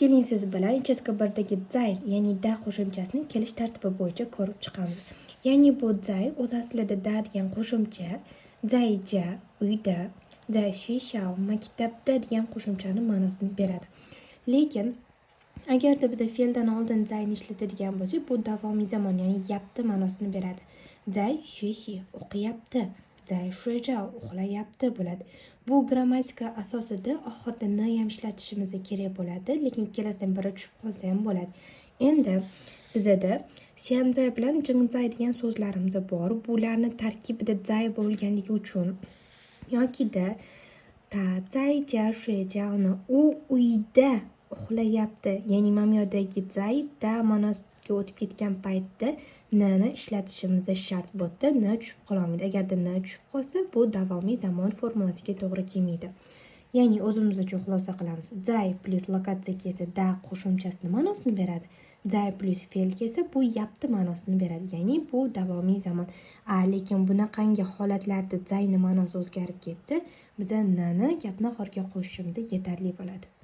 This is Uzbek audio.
Keling, siz bilan участка 1dagi 在, ya'ni da qo'shimchasini kelish tartibi bo'yicha ko'rib chiqamiz. Ya'ni bu 在 o'z aslida da degan qo'shimcha, 在家 uyda, 在学校 maktabda degan qo'shimchani ma'nosini beradi. Lekin agarda biza fe'ldan oldin 在 ni ishlatadigan bo'lsak, bu davomiy zamon, ya'ni yapti ma'nosini beradi. 在学习 o'qiyapti, 在睡觉 uxlayapti bo'ladi. Bu grammatika asosida oxirida 呢 ham ishlatishimiz kerak bo'ladi, lekin ikkalasidan biri tushib qolsa ham bo'ladi. Endi bizada 现在 bilan 正在 degan so'zlarimiz bor. Bularni tarkibida 在 bo'lganligi uchun yokida 他在家睡觉呢, u uyda uxlayapti. Ya'ni mana bu yerdagi 在 da ma'nosiga o'tib ketgan paytda 呢 ni ishlatishimiz shart. Bu yerda 呢 tushib qololmaydi. Agarda 呢 tushib qolsa, bu davomiy zamon formulasiga to'g'ri kelmaydi. Ya'ni o'zimiz uchun xulosa qilamiz. 在 plyus lokatsiya kelsa, da qo'shimchasini ma'nosini beradi. 在 plyus fe'l kelsa, bu yapti ma'nosini beradi. Ya'ni bu davomiy zamon. Lekin bunaqangi holatlarda 在 ni ma'nosi o'zgarib ketsa, biza 呢 ni gapni oxiriga qo'shishimiz yetarli bo'ladi.